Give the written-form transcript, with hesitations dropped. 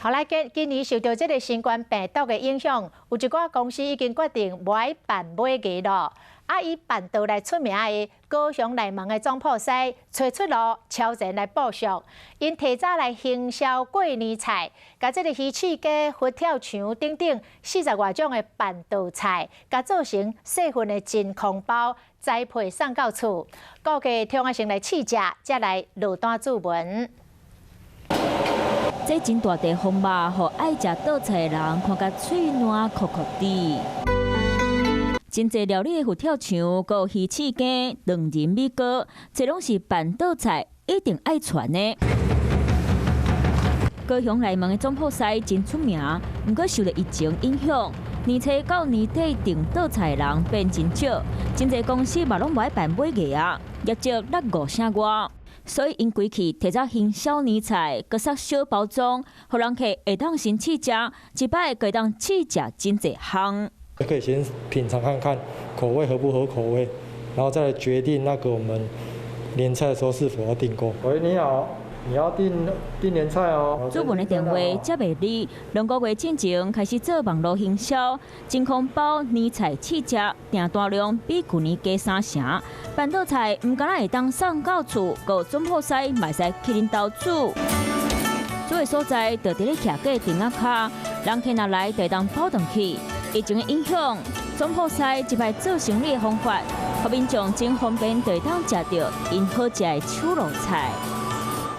好來，今今年受著這个新冠病毒的影響，有一寡公司已經決定無愛辦尾牙囉。啊，以辦桌來出名的高雄內門的總鋪師揣出路，超前來部署，𪜶提早來行銷過年菜，共這个魚翅雞、佛跳牆等等四十外種的辦桌菜，共做成細份的真空包，栽培送到厝，顧客通啊先來試食，才來落單注文。這真大塊風肉，予愛食桌菜的人看甲喙瀾摳摳滴。真濟料理的佛跳牆，閣有魚翅羹、卵仁米糕，這攏是辦桌菜一定愛傳的。高雄內門的總鋪師真出名，毋過受著疫情影響，年初到年底訂桌菜的人變真少，真濟公司嘛攏無愛辦尾牙啊，業績落五成外。所以𪜶規氣提早行銷年菜，閣縮小包裝，予人客會當先試食，一擺會當試食真濟項。可以先品嘗看看口味合不合口味，然後再來決定那個我們年菜的時候是否要訂購。喂，你好，你要訂訂年菜哦。主文的電話接袂離，2個月進前開始做網路行銷，真空包年菜試食，訂單量比舊年加三成。辦桌菜毋干焦會當送到厝，閣總鋪師嘛會使去恁兜煮。煮的所在就佇咧徛架亭仔跤，人客若來就會當抱轉去。疫情的影響，總鋪師這擺做生意的方法，予民眾真方便，就會當食著𪜶好食的手路菜。